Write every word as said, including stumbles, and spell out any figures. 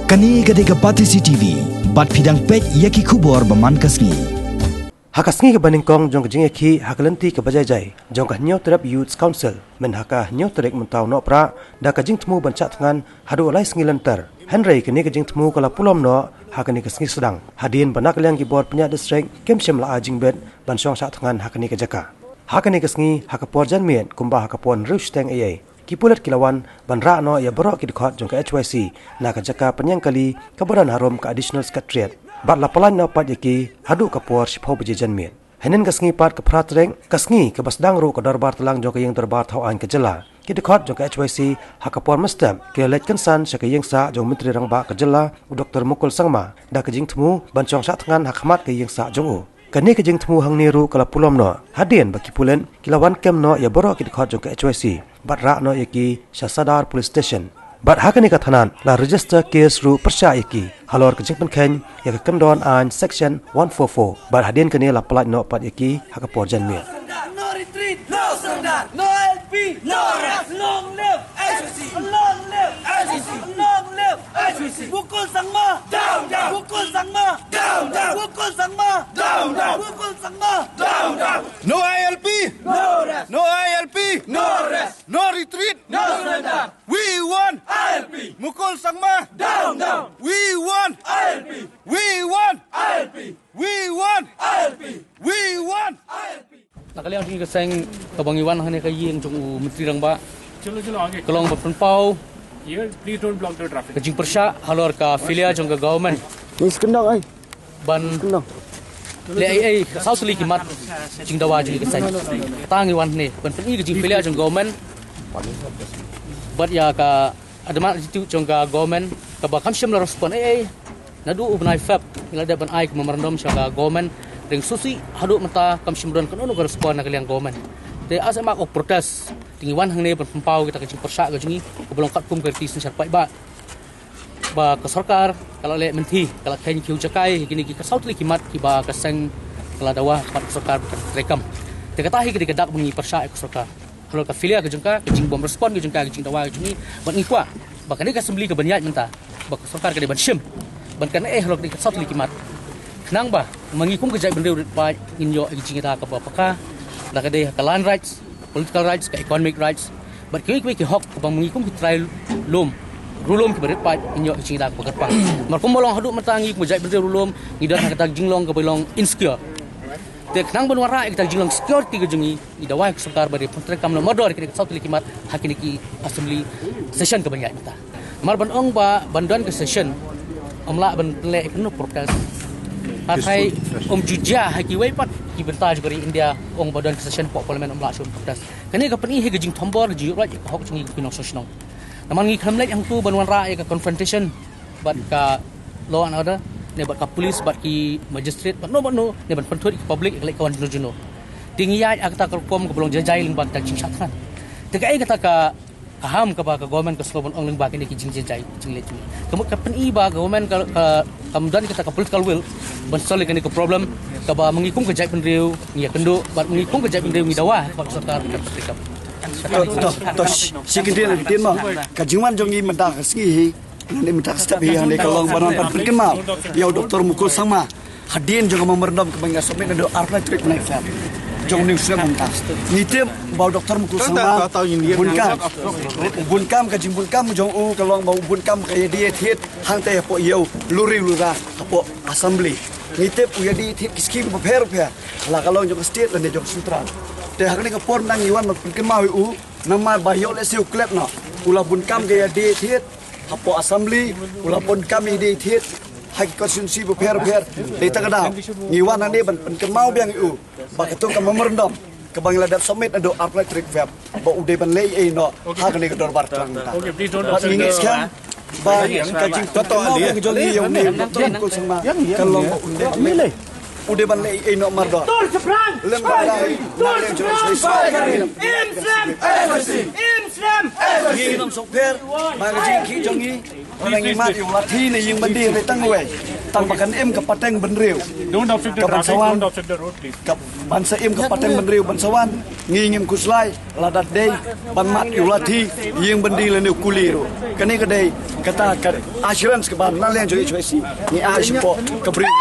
Kane ka dei ka Batesi T V, bad phi dang peit ïa ki khubor ba man ka sngi. Ha ka sngi kaba nyngkong jong ka jingïakhih ha ka lynti kaba jai jai jong ka Hynñiewtrep Youth Council, myn ha ka hynñiew tarik mynta u Nohprah, da ka jingthmu ban shah thngan haduh lai sngi lynter. Hynrei kane ka jingthmu ka la pulom noh ha kane ka sngi sdang, hadien ba na ka liang ki bor pynïaid district kim shym la ai jingbit ban shong shah thngan ha kane ka jaka. Ha kane ka sngi, ha ka por janmiet kumba ha ka por hynriew shiteng eiei, ki pulit ki la wan ban rah noh ïa baroh ki dkhot jong ka H Y C na ka jaka pynïeng kali kaba don harum ka Additional Secretariat, bad la pyllait noh pat ïa ki haduh ka por shiphew baje janmiet. Hynnin ka sngi pat, ka phra tarik, ka sngi kaba sdang ruh ka dorbar tlang jong ka ïing dorbar thaw aiñ ka jylla, ki dkhot jong ka H Y C ha ka por mynstep ki la leit kynsan sha ka ïing sah jong u Myntri Rangbah ka jylla, u Doktor Mukul Sangma, da ka jingthmu ban shong shah thngan ha khmat ka ïing sah jong u. Kane ka jingthmu hangne ruh ka la pulom noh, hadien ba ki pulit ki la wan kem noh ïa baroh ki dkhot jong ka H Y C, bad rah noh ïa ki sha Sadar Police Station. Bad ha kane ka thanat la register case ruh pyrshah ïa ki halor ka jingpynkheiñ ïa ka kyndon aiñ section one four four. Bad hadien kane la pyllait noh pat ïa ki ha ka por janmiet. No retreat, no surrender. No I L P, no rest. Long live H Y C. Long live H Y C. Long live H Y C. Mukul Sangma. Down, down. Mukul Sangma. Down, down. Mukul Sangma. Down, down. Mukul Sangma. Down, down. No I L P. No rest. No I L P. No rest. No retreat. No surrender. We want I L P. Mukul Sangma. Down, down. We want I L P. We want I L P. We want I L P. We want I L P. Na ka liang jong ngi ka seng kaba ngi wan hangne ka ïing jong u Myntri Rangbah, ka long ban pynpaw, please don't block the traffic, ka jingpyrshah halor ka failure jong ka government. Ni sekendang ai. Ban leh ei ei ka saw tylli ki mat jingdawa jong ngi ka seng. Te ngi wan hangne ban pyni ka jingfailure jong government bad ïa ka admat attitude jong ka government kaba kam shym la respond ei ei. Naduh u bnai Feb ngi la dep ban ai ka memorandum sha ka government, hynrei shisha haduh mynta kam shym don kano kano ka respond na ka liang government. Te as a mark of protest, te ngi wan hangne ban pynpaw kita ka jingpyrshah ka jong ngi kaba long katkum ka riti synshar paidbah, ba ka sorkar ka la leh mynthi, ka la kheiñ khiew jakai ïa kine ki ka saw tylli ki mat kiba ka seng ka la dawa bad ka sorkar ban treikam. Te kata hi ka dei ka dak ba ngi pyrshah ïa ka sorkar halor ka failure ka jong ka, ka jingbym respond ka jong ka, ka jingdawa ka jong ngi. Bad ngi kwah ba kane ka assembly kaban ïaid mynta, ba ka sorkar ka dei ban shim, ban kane eh halor kane ka saw tylli ki mat, khnang ba ma ngi kum ka jaitbynriew rit paid ngin ïoh ïa ka jingïada kaba paka, la ka dei ka land rights, political rights, ka economic rights, bad kiwei kiwei ki hok kaba ma ngi kum ki trai lum, riewlum kiba rit paid ngin ïoh ïa ka jingïada kaba kyrpang. Namar kumba long haduh mynta ngi kum ka jaitbynriew riewlum ngi don ha kata ka jinglong kaba long insecure. Te khnang ban wanrah ïa kata ka jinglong security ka jong ngi, ngi dawa ïa ka sorkar ba dei ban pyntreikam noh mardor ïa kine ki saw tylli ki mat ha kine ki assembly session kaban ïaid mynta. Namar ban ong ba ban don ka session ym lah ban pynleh ïa kano protest. Hynrei ym ju jia ha kiwei pat ki bynta jong ka ri India ong ba don ka session hapoh parliament ym lah shuh ban protest. Kane ka pyni hi ka jingthombor, ka jingïoh ïa ka hok jong ngi ki nongshong shnong. Namar ngi khlem leit hangtu ban wanrah ïa ka confrontation bad ka law and order, ne bad ka police, bad ki magistrate, bad no bad no, ne ban pynthut ïa ka public ïa ka leit ka wan jong no jong no. Te ngi ïaid ha kata ka rukom kaba long jai jai lyngba kata ka jingshah thngan. Te kaei kata ka, ka ham kaba ka government ka sngew ban ong lyngba kine ki jingjai jai jingleh jong ngi? Ka mut ka pyni ba ka government ka, ka, kam don kata ka political will ban solve ïa kane ka problem kaba ma ngi kum ka jaitbynriew ngi ïakynduh, bad ma ngi kum ka jaitbynriew ngi dawa ha ka sorkar ka. To, to, to, shi kyntien, kyntien mo. Ka jingwan jong ngi mynta ka sngi hi, ngan ïa mynta ka step hi hangne ka long ban wan ban pynkynmaw ïa u Doktor Mukul Sangma hadien jong ka memorandum kaba ngi la submit naduh arphew tarik bnai Feb jong u snem mynta. Ngi tip ba u Doktor Mukul Sangma bun kam, bun kam, ka jingbun kam jong u ka long ba u bun kam ka ïadie thied hangta hapoh ïew luri lura hapoh assembly. Ngi tip u ïadie thied ki skim bapher bapher, la ka long jong ka state lane jong ka central. Te ha kane ka por nang ngi wan ban pynkynmaw ïa u, namar ba ïoh lehse u klet noh, u la bun kam ka ïadie thied hapoh assembly, u la bun kam ïadie thied ha ki constituency bapher bapher. Dei ta ka daw ngi wan hangne ban pynkynmaw biang ïa u ba katto ka memorandum kaba ngi la dep submit naduh arphew tarik Feb, ba u dei ban leh ei ei noh ha kane ka dorbar tlang mynta. Bad ngi ngeit skhem ba ka jingpynmong ka jong ngi ïa une u Doktor Mukul Sangma ka long ba u dei ban leh ei ei noh mardor. Lem ba la na leh jong u. Im slem! Im slem! Ngi nym sngewpher ba ka jingïakhih jong ngi, ba ngi mad ïa u lathi ne ïing bandi ne tang wei. Tang ba kan im ka pateng bynriew. Don't obstruct the traffic, don't obstruct the road, please. Ka ban sa im ka pateng bynriew ban sa wan. Ngi ngim khuslai, lada dei ban mad ïa u lathi, ïing byndi lane u kuli ruh. Kane ka dei kata ka assurance kaba na liang jong H Y C ngi ai shapoh ka briew.